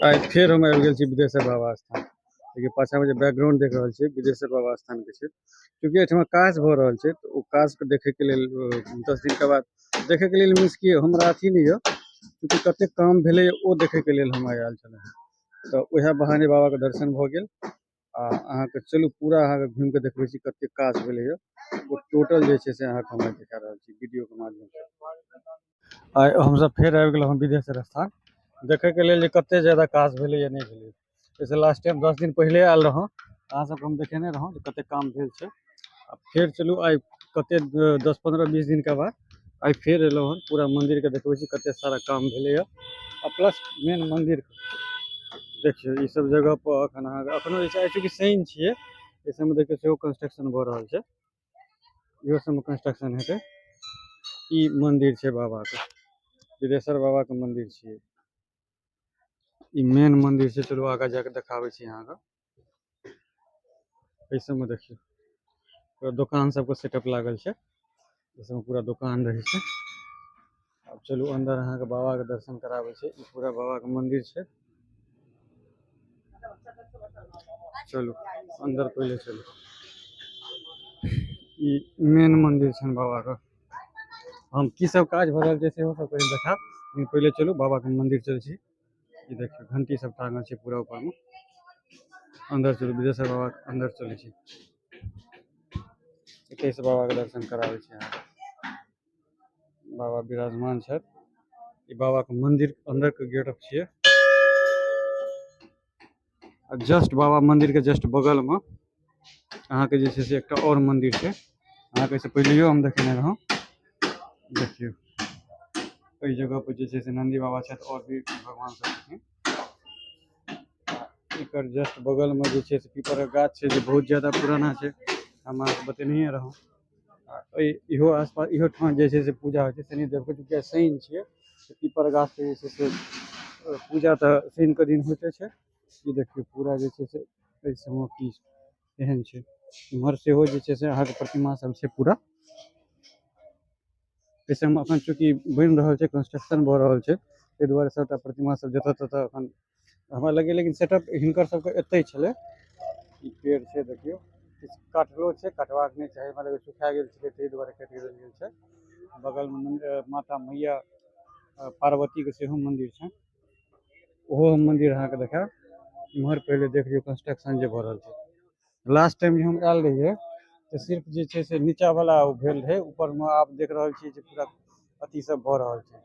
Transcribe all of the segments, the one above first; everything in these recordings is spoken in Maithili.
आइ फेर हम आबि गेल छी बिदेश्वर बाबा स्थान। देखियौ, पाछाँ मे जे बैकग्राउंड देख रहल छियै, बिदेश्वर बाबा स्थान के छै। चूँकि एहिठमा काज भऽ रहल छै तऽ ओ काज के देखे के लेल 10 दिन के बाद देखे के लेल, मीन्स कि हमरा अथी नहि यऽ, चूँकि कतेक काम भेलै ओ देखे के लेल हम आइ आयल छलहुँ। तऽ उएह बहाने बाबा के दर्शन भऽ गेल। आ अहाँके चलू, पूरा अहाँके घुमि कऽ देखबै छी कतेक काज भेलैए। ओ टोटल जे छै से अहाँके हम आइ देखा रहल छी वीडियो के माध्यम से। आइ हमसब फेर आबि गेलहुँ बिदेश्वर स्थान देखैके लेल जे कते ज्यादा काज भेलैए, नहि भेलै। एहिसँ लास्ट टाइम 10 दिन पहिले आयल रहौं, अहाँ सबके हम देखेने रहौं जे कते काम भेल छै। आ फेर चलू, आइ कते 10, 15, 20 दिनके बाद आइ फेर एलहुँ हन। पूरा मन्दिरके देखबै छी, कते सारा काम भेलैए। आ प्लस मेन मन्दिर देखियौ, ई सब जगह पर अखन अहाँके अखनो जे छै, आइ चूँकि शनि छियै, एहि सबमे देखियौ सेहो कंस्ट्रक्शन भऽ रहल छै। इहो सबमे कंस्ट्रक्शन हेतै। ई मंदिर छै बाबा के, बिदेश्वर बाबा के मंदिर छियै। ई मेन मंदिर छै। चलू, आगाँ जाके देखाबै छी अहाँके। एहि सबमे देखियौ, पूरा दोकान सबके सेटअप लागल छै। एहि सबमे पूरा दोकान रहै छै। आब चलू अंदर, अहाँके बाबा के दर्शन कराबै छै। ई पूरा बाबा के मंदिर छै। चलू अंदर पहिले चलू। ई मेन मंदिर छनि बाबा के। हम की सब काज भऽ रहल छै सेहो सब कनि देखायब, लेकिन पहिले चलू, बाबा के मंदिर चलै छी। ई देखियौ, घंटी सब टांगल छै पूरा ऊपर मे। अंदर चलू, बिदेश्वर बाबा के अंदर चलै छी। एतै से बाबा के दर्शन कराबै छी अहाँके। बाबा विराजमान छथि। ई बाबा के मंदिर अंदर के गेटअप छियै। आ जस्ट बाबा मंदिर के जस्ट बगल मे अहाँके जे छै से एकटा और मंदिर छै। अहाँके एहिसँ पहिलेयो हम देखेने रहौं। देखियौ, एहि जगह पर जे छै से नन्दी बाबा छथि और भी भगवान सब छथिन। एकर जस्ट बगल मे जे छै से पीपरक गाछ छै, जे बहुत ज्यादा पुराना छै, हम अहाँके बतेनहिए रहौं। आ एहि इहो आसपास, इहो ठाम जे छै से पूजा होइ छै शनिदेवके। चूँकि आइ शनि छियै, तऽ पीपर गाछके जे छै से पूजा तऽ शनिके दिन होइते छै। ई देखियौ, पूरा जे छै से एहि सबमे की एहन छै। इम्हर सेहो जे छै से अहाँके प्रतिमा सब छै पूरा। एहि सबमे अखन चूँकि बनि रहल छै, कंस्ट्रक्शन भऽ रहल छै, ताहि दुआरे सबटा प्रतिमा सब जतऽ ततऽ अखन हमरा लगैए। लेकिन सेटअप हिनकर सबके एतै छलै। ई पेड़ छै, देखियौ, किछु काटलो छै, काटबाक नहि चाही। हमरा लगैए सुखा गेल छलै, ताहि दुआरे काटि देल गेल छै। बगलमे माता मैया पार्वतीके सेहो मन्दिर छै। ओहो हम मन्दिर अहाँके देखायब। इम्हर पहिले देख लियौ कंस्ट्रक्शन जे भऽ रहल छै। लास्ट टाइम जे हम आयल रहियै तऽ सिर्फ जे छै से नीचा वाला ओ भेल रहै। ऊपरमे आब देख रहल छियै जे पूरा अथी सब भऽ रहल छै,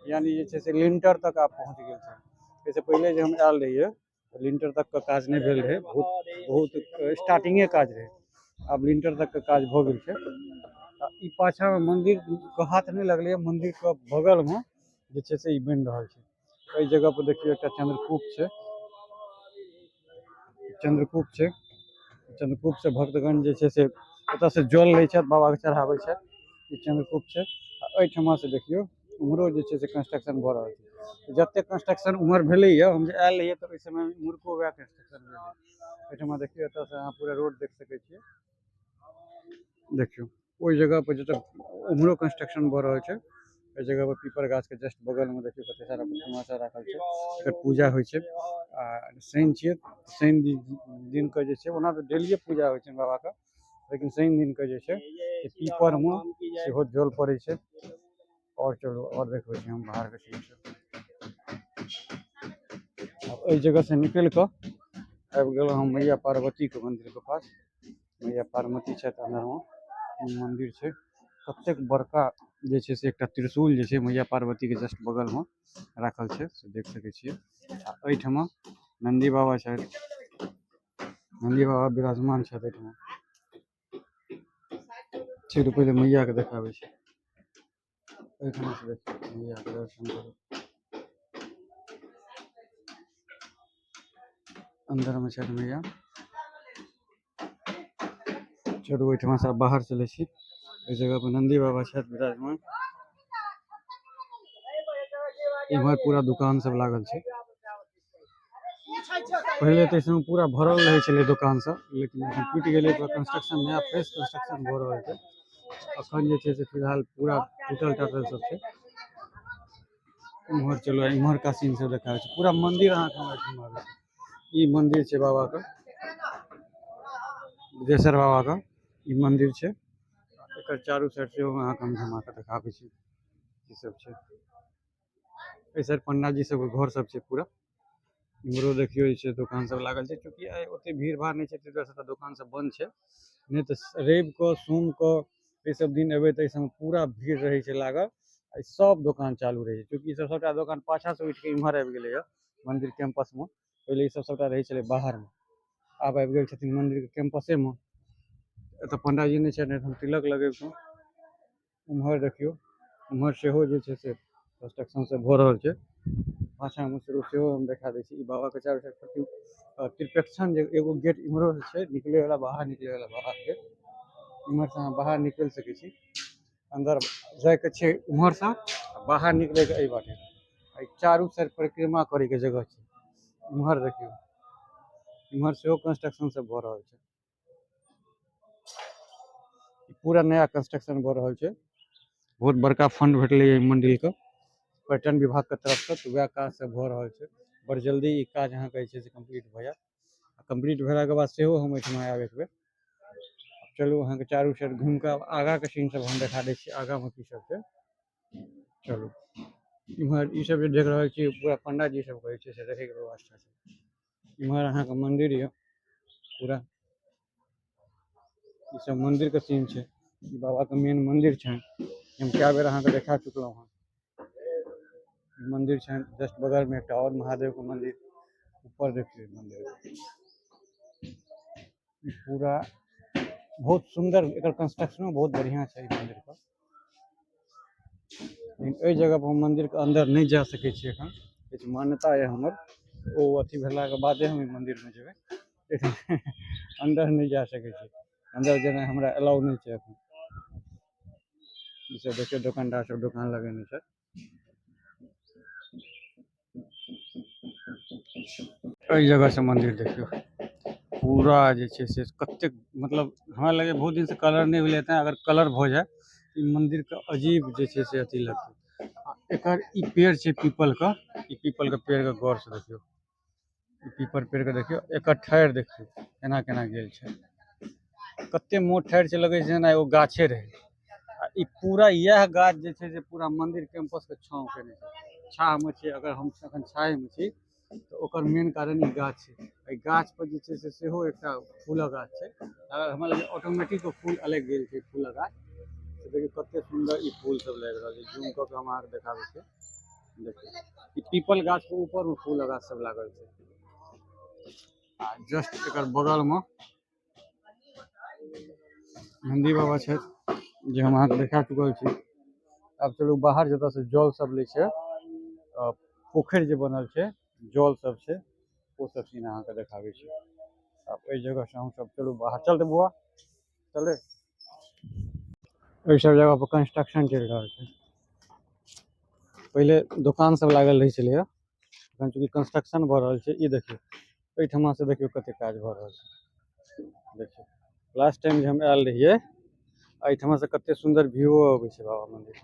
यानी जे छै से लिंटर तक आब पहुँच गेल छै। एहिसँ पहिले जे हम आयल रहियै तऽ लिंटर तक के काज नहि भेल रहै, बहुत बहुत स्टार्टिंगे काज रहै। आब लिंटर तक के काज भऽ गेल छै। आ ई पाछाँमे मन्दिर के हाथ नहि लगलैए, मन्दिरके बगलमे जे छै से ई बनि रहल छै। एहि जगह पर देखियौ, एकटा चंद्रकूप छै। चंद्रकूप छै। चंद्रकूप से भक्तगण जे छै से ओतऽ से जल लै छथि, बाबा के चढ़ाबै छथि। ई चंद्रकूप छै। आ एहिठमा से देखियौ, उम्हरो जे छै से कंस्ट्रक्शन भऽ रहल छै। जते कंस्ट्रक्शन उम्हर भेलैया, हम जे आयल रहियै तऽ ओहि समय उम्हरको वएह कंस्ट्रक्शन भेलै। एहिठमा देखियौ, एतऽ से अहाँ पूरा रोड देख सकै छियै। देखियौ, ओहि जगह पर जतऽ उम्हरो कंस्ट्रक्शन भऽ रहल छै, एहि जगह पर पीपर गाछ के जस्ट बगल मे देखियौ, कते सारा प्रतिमा सब राखल छै। एकर पूजा होइ छै। आ शनि छियै, शनि दिन के जे छै, ओना तऽ डेलिये पूजा होइ छै बाबा के, लेकिन शनि दिन के जे छै से पीपर मे सेहो जल पड़ै छै। आओर चलू, आओर देखबै छी हम बाहर के सीन सब। आब एहि जगह से निकलि कऽ आबि गेलहुँ हम मैया पार्वती के मंदिर के पास। मैया पार्वती छथि अंदर मे। ई मंदिर छै कतेक बड़का। जे छै से एकटा त्रिशूल जे छै मैया पार्वती के जस्ट बगल मे राखल छै, से देख सकै छियै। आ एहिठमा नन्दी बाबा छथि। नन्दी बाबा विराजमान छथि एहिठमा। चलू, पहिले मैया के देखाबै छी। एहिठमा से देखियौ, मैया के दर्शन करू। अंदर मे छथि मैया। चलू, ओहिठमा से आब बाहर चलै छी। एहि जगह पर नन्दी बाबा छथि विराजमान। इम्हर पूरा दुकान सब लागल छै। पहिले तऽ इसमे पूरा भरल रहै छलै दोकान सब, लेकिन अखन टूटि गेलै। पूरा कंस्ट्रक्शन, नया फ्रेश कंस्ट्रक्शन भऽ रहल छै। अखन जे छै से फिलहाल पूरा टूटल टाटल सब छै। इम्हर चलू, इम्हरका सीन सब देखाबै छी। पूरा मंदिर अहाँके हमरा घुमाबै छी। ई मंदिर छै बाबा के, बिदेश्वर बाबा के ई मंदिर छै। एकर चारू साइड सेहो अहाँके हम घुमा कऽ देखाबै छी की सब छै। एहि साइड पंडा जी सबके घर सब छै पूरा। इम्हरो देखियौ जे छै दोकान सब लागल छै। चूँकि आइ ओते भीड़ भाड़ नहि छै, ताहि दुआरे सबटा दोकान सब बंद छै। नहि तऽ रवि कऽ, सोम कऽ, ई सब दिन एबै तऽ एहि सबमे पूरा भीड़ रहै छै लागल। आ सब दोकान चालू रहै छै, चूँकि ई सब सबटा दोकान पाछा से उठि कऽ इम्हर आबि गेलै यऽ मंदिर कैंपस मे। पहिले ई सब सबटा रहै छलै बाहर मे, आब आबि गेल छथिन मंदिर के कैंपसे मे। एतऽ पंडाजी नहि छै, नहि तऽ हम तिलक लगेबतहुँ। उम्हर देखियौ, उम्हर सेहो जे छै से कंस्ट्रक्शन सब भऽ रहल छै। पाछा मे सेहो हम देखा दै छी। ई बाबा के चारू साइड त्रिपेक्षण जे एगो गेट इम्हरो छै निकले वाला, बाहर निकले वाला बाहर के। इम्हर से अहाँ बाहर निकलि सकै छी। अंदर जाय के छै उम्हर से, बाहर निकले के एहि बाटे। एहि चारू साइड परिक्रमा करे के जगह छै। इम्हर देखियौ, इम्हर सेहो कंस्ट्रक्शन सब भऽ रहल छै। पूरा नया कंस्ट्रक्शन भऽ रहल छै। बहुत बड़का फंड भेटलै एहि मंदिर के पर्यटन विभाग के तरफ से, तऽ वएह काज सब भऽ रहल छै। बड़ जल्दी ई काज अहाँके जे छै से कम्प्लीट भऽ जायत। कम्प्लीट भेलाके बाद सेहो हम एहिठमा आयब एक बेर। चलू, अहाँके चारू साइड घुमि कऽ आगाँ के सीन सब हम देखा दै छी, आगाँ मे की सब छै। चलू, इम्हर ई सब जे देख रहल छी, पूरा पंडा जी सब कहै छै से रहै के व्यवस्था छै। इम्हर अहाँके मंदिर यऽ पूरा। ई सब मंदिर के सीन छै। ई बाबा के मेन मंदिर छै, हम कए बेर अहाँके देखा चुकलहुँ हँ। ई मंदिर छै, जस्ट बगल में एकटा और महादेव के मंदिर। ऊपर देखियौ मंदिर, ई पूरा बहुत सुंदर, एकर कंस्ट्रक्शनो बहुत बढ़िया छै ई मंदिर के। लेकिन एहि जगह पर हम मंदिर के अंदर नहि जा सकै छी एखन, किछु मान्यता यऽ हमर, ओ अथी भेलाके बादे हम ई मंदिर मे जेबै। अंदर नहि जा सकै छी, अंदर जेनाइ हमरा अलाउ नहि छै एखन। ई सब देखियौ, दोकानदार सब दोकान लगेने छै। एहि जगह से मंदिर देखियौ पूरा जे छै से कतेक, मतलब हमरा लगैए बहुत दिन से कलर नहि भेलै तेँ अगर कलर भऽ जाय ई मंदिर के अजीब जे छै से अथी लगतै। आ एकर ई पेड़ छै पीपल के, ई पीपल के पेड़ के गौर से देखियौ, ई पीपल पेड़ के देखियौ, एकर ठारि देखियौ केना केना गेल छै, कते मोट ठारि छै, लगै छै जेना एगो गाछे रहै। आ ई पूरा इएह गाछ जे छै से पूरा मंदिर कैंपस के छाँव केने छै, छाह मे छै। अगर हम एखन छाह मे छी तऽ ओकर मेन कारण ई गाछ छै। एहि गाछ पर जे छै से सेहो एकटा फूलक गाछ छै। अगर हमरा लगैए ऑटोमेटिक ओ फूल अलगि गेल छै फूलक गाछ से। देखियौ कते सुन्दर ई फूल सब लागि रहल छै। जूम कऽ के हम अहाँके देखाबै छी। देखियौ, ई पीपल गाछ के ऊपर मे फूलक गाछ सब लागल छै। आ जस्ट एकर बगल मे नन्दी बाबा छथि, जे हम अहाँके देखा चुकल छी। आब चलू बाहर, जतऽ से जल सब लै छै, पोखरि जे बनल छै, जल सब छै, ओ सब सीन अहाँके देखाबै छी। आब एहि जगह से हमसब चलू बाहर। चल तऽ बुआ, चले। एहि सब जगह पर कंस्ट्रक्शन चलि रहल छै। पहिले दोकान सब लागल रहै छलैया, एखन चूँकि कंस्ट्रक्शन भऽ रहल छै। ई देखियौ, एहिठमा से देखियौ कते काज भऽ रहल छै। देखियौ, लास्ट टाइम जे हम आयल रहियै, एहिठमा से कते सुन्दर व्यू अबै छै बाबा मंदिर।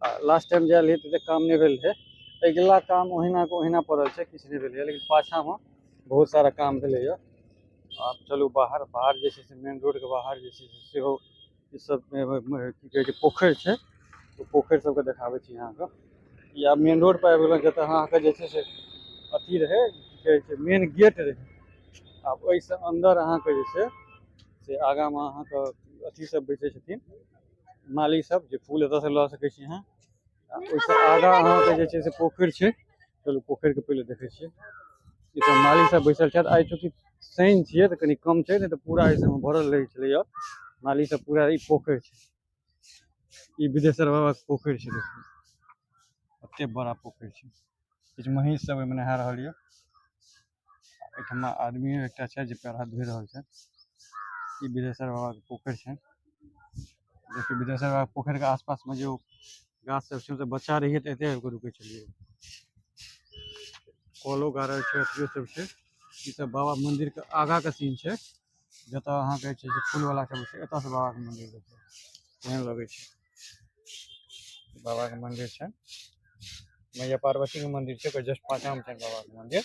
आ लास्ट टाइम जे आयल रहियै तऽ काम नहि भेल रहै। अगिला काम ओहिना के ओहिना पड़ल छै, किछु नहि भेलैया, लेकिन पाछामे बहुत सारा काम भेलैया। आब चलू बाहर। बाहर जे छै से मेन रोड के बाहर जे छै से सेहो ई सब की कहै छै पोखरि छै, ओ पोखरि सबके देखाबै छी अहाँके। ई आब मेन रोड पर आबि गेलहुँ, जतऽ अहाँके जे छै से अथी रहै, की कहै छै, मेन गेट रहै। आब ओहिसँ अन्दर अहाँके जे छै से आगाँमे अहाँके अथी सब बेचै छथिन माली सब, जे फूल एतऽसँ लऽ सकै छी अहाँ। आ ओहिसँ आगाँ अहाँके जे छै से पोखरि छै। चलू, पोखरिके पहिले देखै छियै। ई सब माली सब बैसल छथि। आइ चूँकि शनि छियै तऽ कनि कम छै, नहि तऽ पूरा एहि सबमे भरल रहै छलैया माली सब पूरा। ई पोखरि छै, ई बिदेश्वर बाबाके पोखरि छै। देखियौ, एते बड़ा पोखरि छै। किछु महींस सब ओहिमे नहा रहल यऽ। एहिठमा आदमियो एकटा छै जे पैर हाथ धोइ रहल छै। ई बिदेश्वर बाबाके पोखरि छै। देखियौ, बिदेश्वर बाबाके पोखरिके आसपासमे जे ओ गाछ सब छै, तऽ बच्चा रहियै तऽ एते आबि कऽ रुकै छलियै। कलो गाड़ल छै, अथियो सब छै। ई सब बाबा मंदिर के आगाँ के सीन छै, जतऽ अहाँके छै से फूल वाला सब छै। एतऽ से बाबा के मंदिर देखियौ केहन लगै छै। बाबा के मंदिर छै, मैया पार्वती के मंदिर छै, ओकर जस्ट पाछाँ में छै बाबा के मंदिर।